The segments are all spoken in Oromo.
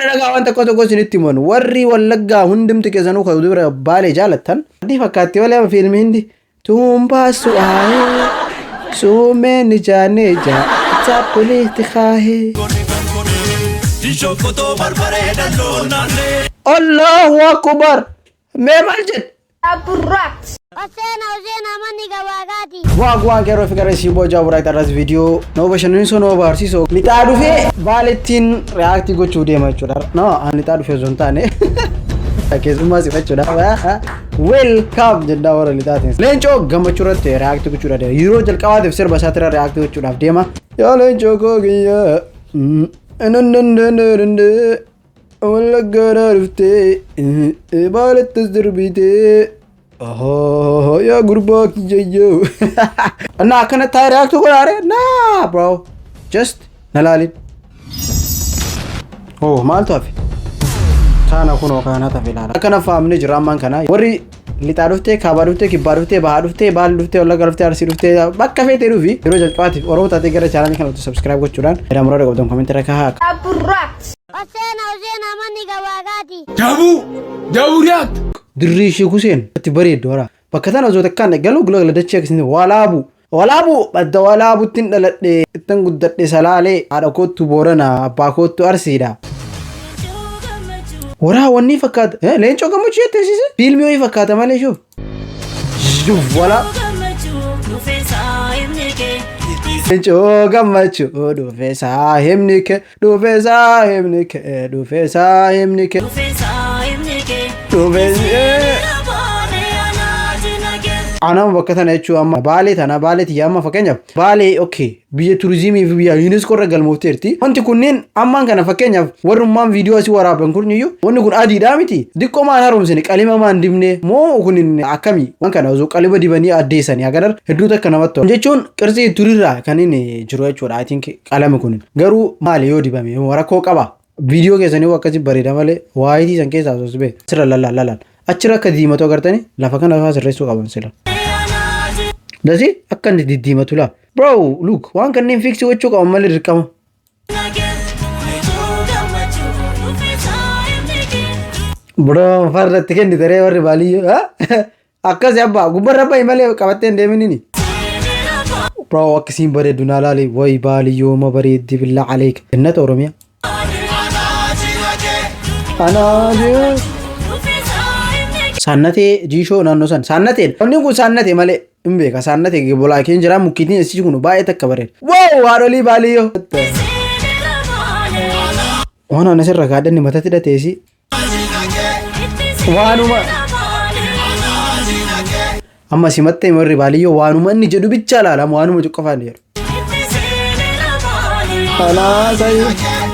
Dhagaa waan tokko tokko isinitti himan, warri Wallaggaa hundumti keessanuu kan dubara Baalee jaalattan. Adii fakkaatti malee amma fiilmii hindi. Tuumbaasu aahee suumeen ijaanee jaa taappuliitti kaahee. Allahu akbar! Mee maal jedhe? Oseena, Oseena, manni gabaagaati. Waa waan qeerroo fi qarree simboo jaaburaa irratti viidiyoo nama bashannansiisoo, nama barsiisoo lixaa dhufee Baalettiin react gochuu deema jechuudha. No, ani lixaa dhufee osoo hin taane keessummaa sifachuudha. Welcome jennaa warra lixaatiin. Leencoo Gammachuu irratti react gochuudha deema. Yeroo jalqabaatiif sirba isaatirra react gochuudhaaf deema. Yaa leencoo koo kiyya, Wallaggaadhaa dhuftee Baalettas darbitee, yaa gurbaa kiyyayyoo. Na akkana taa'ee react godhaare? Nah bro, just na laalin. Oh, maaltu hafe? Taana kunoo kanatu hafe, ilaala. Akkana faamne jira ammaan kana. Warri lixaa dhuftee, kaabaa dhuftee, kibbaa dhuftee, bahaa dhuftee, baal dhuftee, Wallaggaa dhuftee, Arsii dhuftee, bakka feetee dhufi, yeroo jalqabaatiif Oromoo taatee gara channelii kanatti subscribe gochuudhaan muraada qabdan comment irra kahaa. Oseena, Oseena, manni gabaagaati. Dabuu! Dabuu react! Dirrii ishee kuseen itti bareeddu hora. Bakka tana osoo takkaan galuu gula dachee akkasiin Walaabu. Walaabu badda Walaabuttiin dhaladhe, ittiin guddadhe Salaalee, haadha koottu Boorana, abbaa koottu Arsiidha. Waraa wanni fakkaata. Leencoo Gammachuu jetteessise? Fiilmii wayii fakkaata malee shuf. Shuf walaa. Leencoo Gammachuu dhufe saahibni kee, dhufe saahibni kee, dhufe saahibni kee. Dhufe. Anama bakka tana jechuun amma Baalee tana, Baalee tiyya amma fakkeenyaaf Baalee, okay, biyya turizimii fi biyya UNESCO irra galmoofteerti. Wanti kunneen ammaan kana fakkeenyaaf warrummaan viidiyoo asii waraaban kun iyyuu wanni kun adiidhaa miti. Diqqoo maan haaromsine, qalima maan dibne moo kun akkamii? Waan kana osoo qalima dibanii addeessanii agarar hedduu takka namatti tola. Jechuun qirtsii turirraa kan inni jiru jechuudha. I think qalami kun garuu maali yoo dibame rakkoo qaba? Viidiyoo keessanii akkasii bareeda malee waayitii san keessaa osoo bee sirra lalaan lalaan achirra akka diimatu agartanii lafa kana fa'aa sirreessuu qaban sila. Dasi akka inni diddiimatu laa. Bro, look, waan kanneen fix gochuu qaban malee dirqama. Bro, farratti kennite ree warri baaliyyoo. Akkasi abbaa gubbarra bahi malee qabattee hin deeminini. Bro, akkasiin bareeddu naa laali. Wayi baaliyyoo ma bareeddi, billaa aleek. Jannata Oromiyaa. Anaa Saannatee jiishoo naannoo san. Saannateen. Wanni kun saannatee malee hin beeka. Saannatee bolaa keenya jira, mukkiitiin isii kun baay'ee takka bareeda. Wow, haadholii baaliyyoo. Waan ana sirra kaadhanni matatti hidhateesi. Waanuma amma simattee warri baaliyyoo waanuma inni jedhu bichaa ilaalamu, waanuma qofaan jedhu.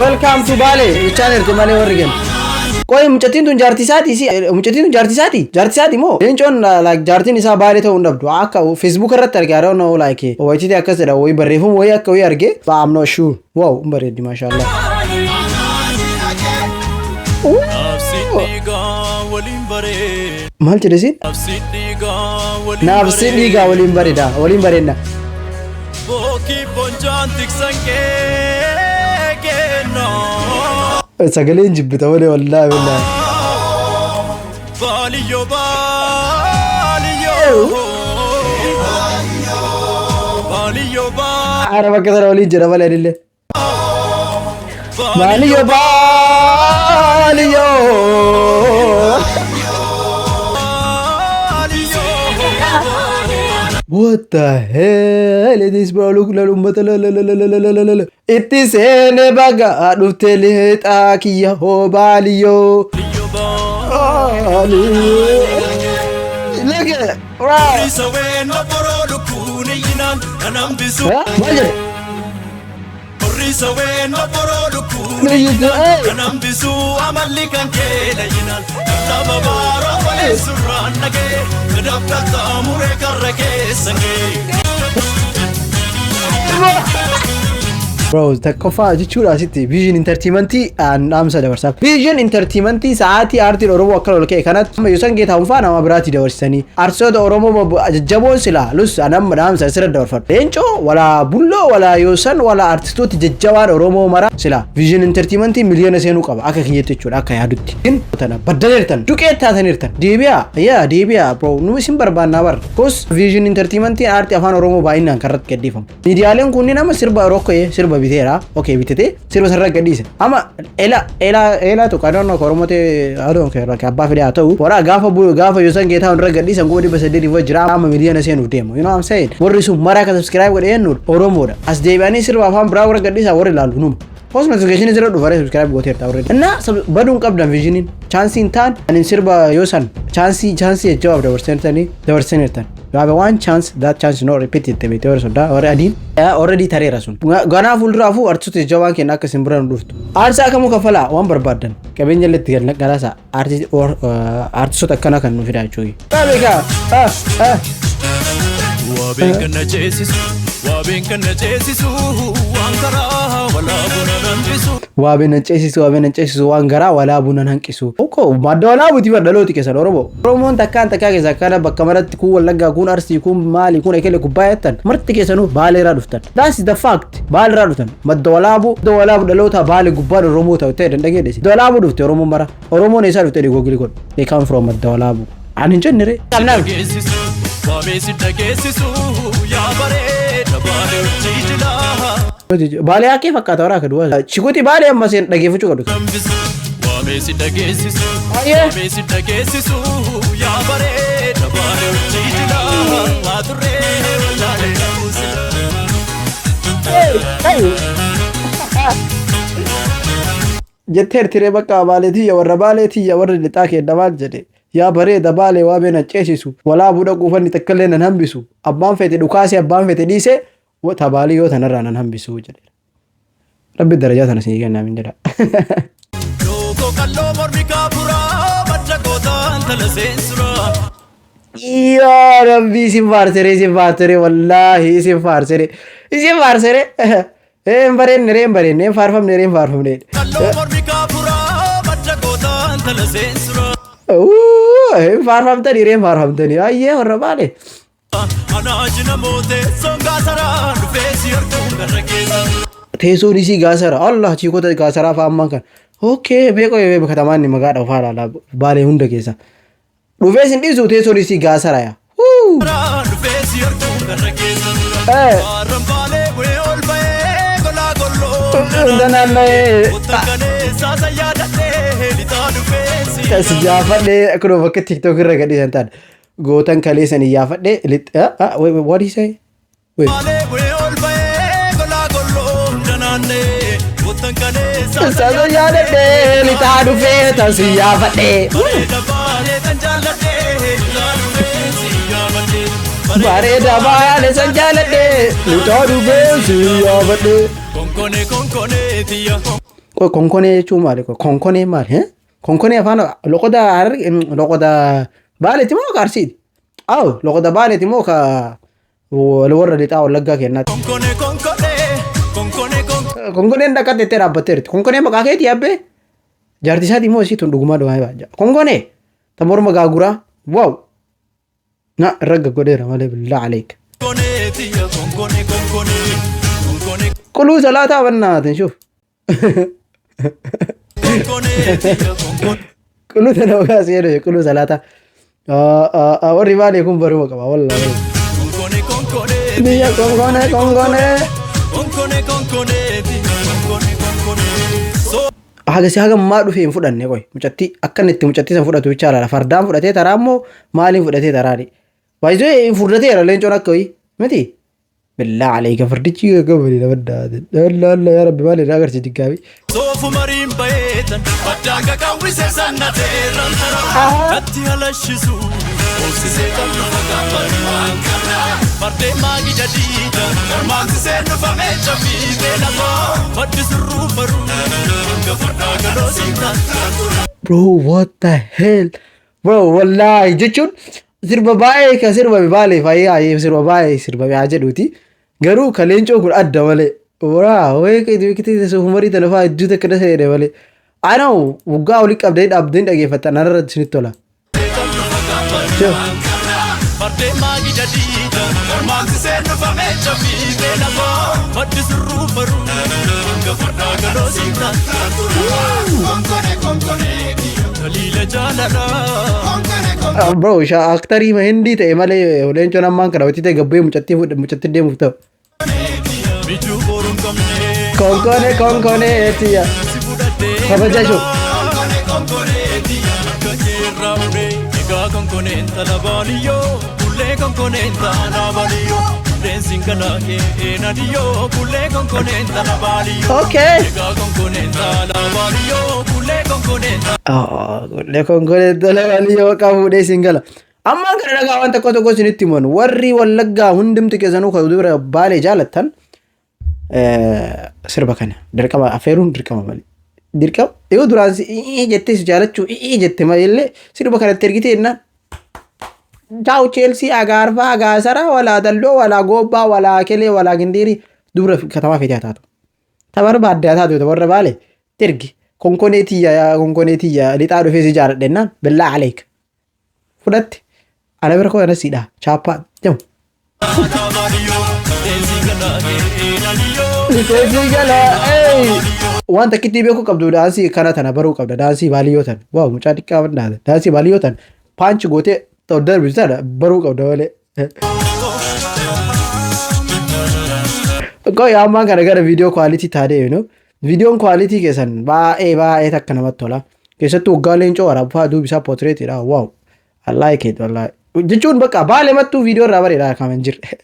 Welcome to Baalee jechaan erti malee warri kennu. Qoy, mucattiin tun jaartii isaati si, mucattiin tun jaartii isaati, jaartii isaati moo? Leencoon like jaartiin isaa Baalee ta'uu hin dhabdu. Akka Facebook irratti arge, I don't know, like wayitiiti akkas jedha wayii, barreeffama wayii akka wayii arge, but I'm not sure. Wow, hin bareeddi, maashaallah. Maal jedhe siin? Naafsi dhiigaa waliin bareeda, waliin bareedna. Bookii bonjaan tiksan kee kennaa. Sagaleen jibbita malee, wallaahi wallaahi. Baaliyyoo, baaliyyoo, baaliyyoo. Ara bakka sana waliin jira malee anillee. Baaliyyoo, baaliyyoo. What the hell is this, bro? Look, la ummata la la la la la la la la. Itti seene baga dhuftee lixaa kiyya hoo baaliyyoo. Baaliyyoo. Look at it. Wow. Huh? Maal jedhe? Niyyatu, hey. Kanambisu amalli kan kee layyinaan lama baaroo waliin surraan nagee gadabdata muree karra keessan gee. Bro, tokkoffaa jechuudha asitti Vision Entertainmentii dhaamsa dabarsaaf. Vision Entertainmentii sa'aatii aartiin Oromoo akka ol ka'e kanatti amma Yoosan Geetahuun fa'aa nama biraatti dabarsisanii artistoota Oromoo jajjaboon silaa lus anamma dhaamsa asirra dabarfadhu. Leencoo walaa Bulloo walaa Yoosan walaa artistooti jajjabaan Oromoo mara silaa Vision Entertainmentii miliyoona seenuu qaba akka kiyyetti jechuudha, akka yaadutti. Tana baddaniirtan, duqeet taataniirtan, deebi'aa yaa deebi'aa bro, nu isin barbaannaa bara. Kos Vision Entertainmentiin aartii afaan Oromoo baay'inaan kan irratti gadhiifamu. Miidiyaaleen kunniin amma sirba rokkee sirba biteera, okay, bitatee sirba sarara gadhiise. Amma ela ela ela tokko, I don't know, Oromoo ta'e, I don't care, abbaa fedhe haa ta'u. Wara gaafa gaafa Yoosan Geetahuun irra gadhiisan 800,000 jira, amma miliyoona seenuuf deemu. You know what I'm saying? Warri sun mara akka subscribe godhe eenyudha? Oromoodha. As deebi'anii sirba afaan biraa warra gadhiisan warri ilaalu numa. Post notification jira dhufaree subscribe gooteerta already. Innaa baduun qabdan Visioniin. Chanceiin taan ani sirba Yoosan chance jajjabaaf dabarsaniirtan. You have one chance, that chance is not repeated beekte warri soddaa warri adiin. Already tareera sun. Ganaa fuulduraafuu artistoota jajjabaan keenya akka isin bira nu dhuftu. Aarsaa kamuu kaffalaa waan barbaaddan. Qabeenya illee itti galaasaa artistoota akkanaa kan nu fidaa jechuudha. Beekaa. Waabeen kan na ceesisu, waabeen kan na ceesisu, waan karaa walaa buna hanqisu. Waabeen nan ceesisu, waabeen nan ceesisu, waan garaa walaa buna hanqisu. Okko madda walaabuuti bar dhalooti keessan Oromoo. Oromoon takkaan takkaa keessa akkana bakka maratti kun Wallaggaa, kun Arsii, kun maali, kun Ekele kubbaa jettan marti keessanuu Baaleerraa dhuftan. That's the fact. Baaleerraa dhuftan. Madda walaabuu, madda walaabuu dhaloota Baale gubbaan Oromoo ta'u ta'e dandhagee dhisi. Madda walaabuu dhufte Oromoon mara. Oromoon eessaa dhufte Google godhu. They come from madda walaabuu. Ani hin jenne ree. Dhageessisu, waabee si dhageessisu, yaa bareeda Baalee hojii jilaa. Baalee hakkee fakkaata waraa akka duwwaa. Chikuti Baalee amma seen dhageeffachuu qabdu. Hambisu, waabee si dhageessisu, Ayyee. waabee si dhageessisu, yaa bareeda Baalee hojii jilaa. Waa turree wallaalee dhabuusila. Hey. Jetteertiree bakka Baaleetiyya warra Baaleetiyya warra lixaa kenna maal jedhe, yaa bareeda Baalee waabee na ceesisu, walaabuu dhaquufanni takkallee nan hambisu, abbaan fete dhukaasee abbaan fete dhiise wata Baalii yoo tanarraa nan hambisu jedhe. Rabbi darajaa tana isinii kennaa min jedha. Lookoo qalloo mormi kaafuraa madda gootaan tala seensuraa. Yaa Rabbi, isin faarsere, isin faarsere, wallaahi isin faarsere, isin faarsere. Hin bareenne ree, hin bareenne, hin faarfamne ree, hin faarfamne. Qalloo mormi kaafuraa madda gootaan tala seensuraa. Hin faarfamtanii ree, hin faarfamtanii, ayyee warra Baale. Anaajina mootee songaa saraa dhufee si arguun garra keessa. Teessoon isii gaasara Allah chiikota gaasaraa fa'a ammaan kan. Okay, beekoo beekoo katamaan ni maqaa dhawu fa'a laala Baalee hunda keessa. Dhufee isin dhiisu teessoon isii gaasara yaa. Huu. Dhufee si arguun garra keessa. Haaraan Baalee bu'ee ol ba'ee golaa golloo. Hunda naanna'ee. Kottan saasa yaadadhee lixaa dhufee si. Si yaafadhee akkuma bakka TikTok irra gadhiisan taane. Gootan kaleessan iyyaafadhee wait, wait, what did he say? Wait. Baalee bu'ee ol ba'ee golaa golloo hunda naanna'ee. Kottan kaleessa Saasa yaadadhee lixaa dhufee tan si yaafadhee. Bareeda Baalee tan jaalladhee lixaa dhufee si yaafadhee. Bareeda Baalee san jaaladhee lixaa dhufee si yaafadhee. Konkonee konkonee tiyya. Qoy, konkonee jechuun maali? Konkonee maali? Eh? Konkonee afaan loqoda Hararge, loqoda Baaleeti moo ka Arsiiti? Aw, loqoda Baaleeti moo ka warra lixaa Wallaggaa kennaati? Konkonee konkonee konkonee konkonee. Konkoneen dhaqatte itti dhaabbatteerti. Konkonee maqaa keetii abbee? Jaartii isaatii moo isii tun dhugumaa dhugaa baay'ee. Konkonee ta morma gaaguraa. Wow. Na irra godheera malee, billaa aleek. Konkonee tiyya konkonee konkonee konkonee. Quluu salaataa bannaatin shuuf. Konkonee tiyya konkonee. Quluu tana maqaa seenu quluu salaataa. Warri Baalee kun baruma qaba wallaahi. Konkonee konkonee. Biyya konkonee konkonee. Konkonee konkonee tiyya konkonee konkonee. So Haga si haga ammaa dhufee hin fudhanne qoy mucattii akka inni itti mucattii san fudhatu bicha laala fardaan fudhatee taraa immoo maaliin fudhatee taraani. Baay'isee hin furdateera leencoon akka wayii miti. Billaa aleeka fardichi gabari nama daate. Allah Allah, yaa Rabbi, maali irraa agarsiisi gaabii. Soofu mariin bayeetan baddaan qaqawwise sannateerran taraa natti halashisu obsisee kan dhufa gaafari waan kana fardeen maagi jadiida garmaansisee dhufa meecha fiixee lafaa maddi sirruu baruu hanga fardaa galoo siintaan. Bro, what the hell? Bro, wallahi jechuun sirba baay'ee kan sirbame Baalee fayyaa sirba baay'ee sirbame haa jedhuuti. Garuu kan leencoo kun adda malee. Waraa wayii keetii suufumarii tana fa'aa hedduu takka dasa jedhe malee. Anaa waggaa olii qabdee dhaabdee dhageeffatan anarra isinitti tola. Fardeen maagi jadiida Mormaansisee dhufamee cafiitee lafaa Maddi sirruu baruu Hanga fardaa galoo siintaan Taliila jaalalaa. Bro, isha aktarii hindii ta'e malee leencoon ammaan kana hojii ta'e gabbee mucattii fuudhe mucattii deemuuf ta'u. Mijuu boruu hin qabne. Konkonee konkonee tiya. Si fudhadhee. Kabajaa ishoo. Konkone konkoneeti harka keerraa uree egaa konkoneen talabaaniyyoo kullee konkoneen taanaabaaniyyoo leensiin kalaaqee eenadiyyoo kullee konkoneen talabaaniyyoo egaa konkoneen taanaabaaniyyoo kullee konkoneen. Kullee konkonee talabaaniyyoo maqaa fuudhee siin gala. Ammaan kana dhagaa waan tokko tokko isinitti himan warri Wallaggaa hundumti keessanuu kan dubara Baalee jaalattan sirba kana dirqama affeeruun dirqama malee. Dirqama yoo duraan si jettee si jaalachuu jette malee illee sirba kanatti ergitee jennaan. Chaawu Cheelsii agaarfaa agaasara walaa dalloo walaa goobbaa walaa kelee walaa gindiirii dubra katamaa feetee haa taatu. Ta barbaadde haa taatu warra Baale ergi. Konkonee tiyya konkonee tiyya lixaa dhufee si jaaladhe jennaan billaa aleek. Fudhatte ana bira koo ana siidha chaappaa jedhamu. Taanaabaaniyyoo leensiin kalaaqee eenadiyyoo. Lixeesii gala waan takkitti beekuu qabdu daansii kana tana baruu qabda daansii baaliyyoo tana waaw mucaa xiqqaa bandaata daansii baaliyyoo tana punch gootee ta'u darbisu tana baruu qabda malee. Qoy ammaan kana gara viidiyoo quality taatee you know viidiyoon quality keessan baay'ee baay'ee takka namatti tola. Keessattuu waggaa leencoo waraabaa duubi isaa portraitidha. Wow. I like it wallahi. Jechuun bakka baalee mattuu viidiyoo irraa bareeda kama hin jirre.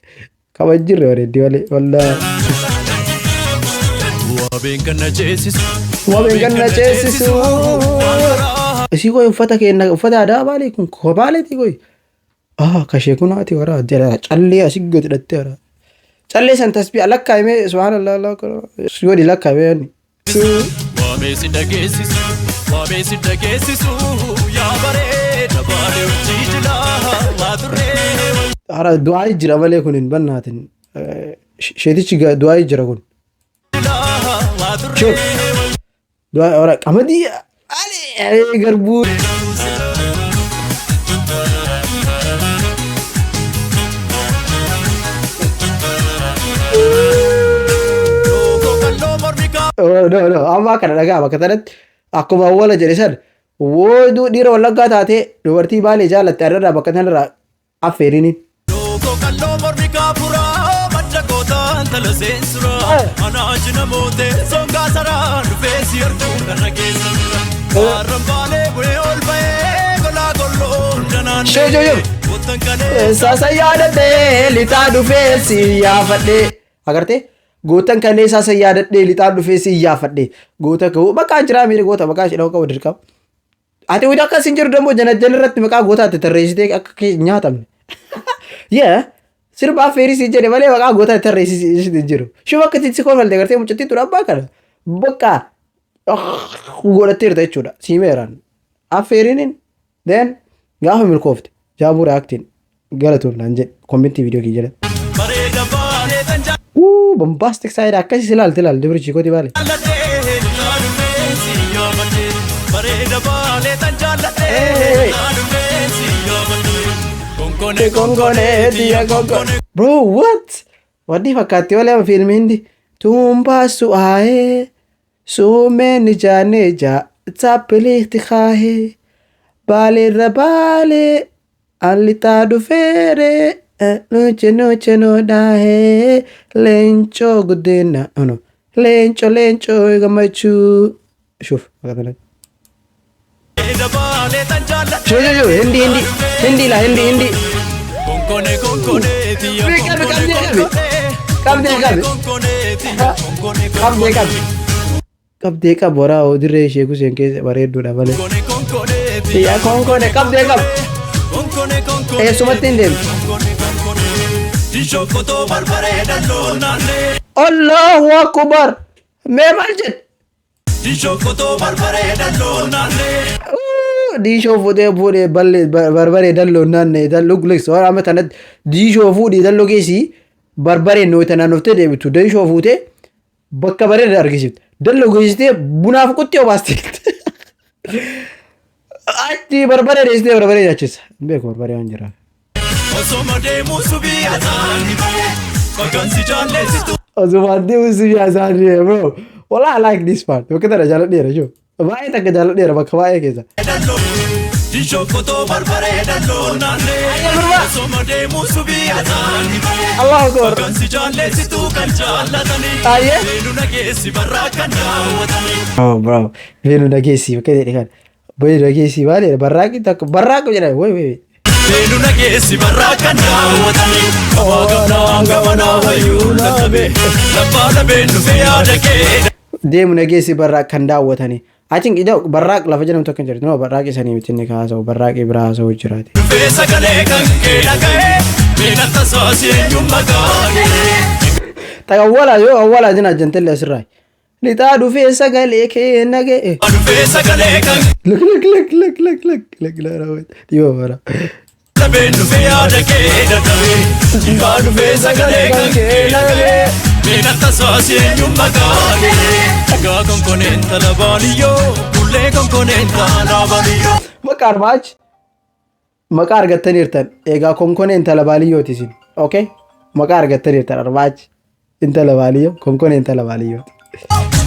Kama hin jirre bareeddi malee wallahi. Waabeen kan na ceesisu. Waabeen kan na ceesisu. Isii qoy uffata keenya uffata aadaa baalee kun baaleeti qoy. Ah kashee kun haati wara jala callee asii gadi hidhattee wara. Callee san tasbii lakkaa'imee subhaanallah Allah godhi lakkaa'imee inni. Waabee si dhageessisu. Waabee si dhageessisu. Yaa bareeda baalee hojii jilaa. Waa turree. Hara du'aa jira malee kun hin bannaatin. Sheetichi du'aa jira kun. Waa turree. Du'aa hara qamadii alee garbuu. Kalloo mormi kaa. No, no, amma kana dhagaa bakka sanatti akkuma awwala jedhe san wooduu dhiira Wallaggaa taatee dubartii Baalee jaalatte irraa bakka sanarraa affeeriniin. Lookoo kalloo mormi kaafuraa madda gootaan tala seensuraa anaa namootee songaa saraa dhufee si arguu karra keessa jira. Gaarran Baalee bu'ee ol ba'ee golaa golloo danaan. Shee shee shee. Kottan kalee. Sasa yaadadhee lixaa dhufee si yaafadhee. Agartee gootan kalee sasa yaadadhee lixaa dhufee si yaafadhee. Goota ka'uu maqaan jiraa miiri goota maqaa ishee qabu dirqama. Ati wayita akkas hin jiru dammoo jana jala irratti maqaa gootaatti tarreessitee akka nyaatamne. Yaa sirba affeerii si jedhe malee maqaa gootaatti tarreessitee hin jiru. Shuma akka itti si kofalte agartee mucattii ture abbaa kana bakka godhatteerta jechuudha. Siimeeraan affeeriin then gaafa milkoofte jaabuu reactiin galatoon naan jedhe commentii viidiyoo kiyya jedhe. Bareeda Baalee tan Wuu bombastic side akkasii ilaalte ilaalte dubri kooti baale. jaalladhee lixaa dhufee si yaafadhee. Bareeda Baalee tan jaalladhee lixaa dhufee si yaafadhee. Konkonee Konkonee tiyya konkonee. Bro what? Wanni fakkaatti malee amma fiilmii hindi. Tuumbaasu aayee suumeen ijaanee jaa taapiliitti kaahee baaleerra baalee allixaa dhufeeree nuche nuche nu dhaahee leencoo guddina no leencoo leencoo gammachuu shuuf bakka kanatti. Bareeda Baalee tan jaalladhee. Shuu shuu shuu hindi hindi hindi la hindi hindi. Konkonee konkonee tiyya Qabi qabi konkonee qabi. konkonee. Qabdee qabi. Konkonee tiyya konkonee Qabdee qabi. Qabdee qabu waraa dirree ishee kuseen keessa bareedduudha malee. konkonee konkonee Tiyya konkonee qabdee qabu. Konkonee konkonee. Eessumatti hin deemtu. Konkonee konkonee. Dishokkotoo barbaree dalloo naannee. Allahu akbar. Mee maal jedhe? Dishokkotoo barbaree dalloo naannee. Diishoo fuudhee fuudhee ballee barbaree dalloo naannee dalloo guleessa warra amma tanatti diishoo fuudhee dalloo keessi barbaree nooyita naannoftee deebitu diishoo fuutee Bakka bareeda argisiifte. Dalloo geessitee bunaaf quxxee obaastee. Achi barbaree dheessitee barbaree nyaachisa. Hin beeku barbaree waan jira. Osoma deemuu subii ataani Bagansi jaalleessitu. Osuma deemu subii ataani, bro. Wallah, I like this part. Bakka tana jaaladheera jechuudha. Baay'ee takka jaaladheera bakka baay'ee keessa. Dalloo Dishokkotoo barbaree dalloo naannee. Osoma deemuu subii ataani Allahu Akbar. Bagansi jaalleessitu kan jaallatanii. Ayyee. Beenu nageessi barraa kan daawwatanii. Oh bro, beenu nageessi bakka jedhe kan. Beenu nageessi maali barraaqi takka barraaqu jedha. Wait, wait, wait. Beenu nageessi barraa kan daawwatanii. Qabaa gamnaa gamanaa hayyuu lallabe. Labbaa labeen dhufee yaada kee. Deemu nageessi barraaq kan daawwatanii. I think ida barraaq lafa jedhamtu akka hin jirtu. No, barraaqi sanii miti inni haasa'u, barraaqi biraa haasa'u jiraate. Dhufee sagalee kan kee dhaga'ee. Beena tasaasi eenyummaa gaagee. Taka awwalaa yoo awwalaa jina jantalli asirraa. Lixaa dhufee sagalee kee naga'e. Dhufee sagalee kan Look, look, look, look, look, look, look, look, dhiyoo bara. labeen dhufee yaada kee dadhabee. Dhibbaa dhufee sagalee kan kee dhaga'ee. Beena tasaasi eenyummaa gaagee. Dhagaa konkoneenta labaaniyyoo. Kullee konkoneenta labaaniyyoo. Maqaa armaachi maqaa argattaniirtan egaa, konkonee intala baaliyyooti isin. Okay? Maqaa argattaniirtan, armaachi intala baaliyyoo, konkonee intala baaliyyooti.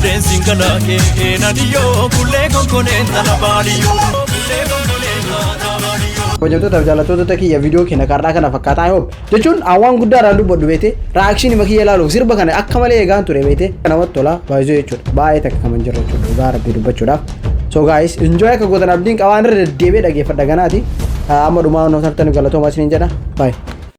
Deensiin galaa kee eenaniyyoo. Kullee konkoneenta labaaniyyoo. Kullee konkoneenta labaaniyyoo. Kabajamtootaaf jaallattoota kiyya, viidiyoo keenya karraa kana fakkaataa. I hope jechuun waan guddaadhaan dubbadhu beete, reaction kiyya ilaaluuf sirba kana akka malee eegaan ture beete. Namatti tola baay'isuu jechuudha, baay'ee takka kaman jirra jechuudha, dhugaa rabbii dubbachuudhaaf. So guys, enjoy akka gootan abdiin qabaan, irra deddeebi'ee dhageeffadha ganaati. Amma dhumaa nu tartaniif galatoomaa isiniin jedha. Bye.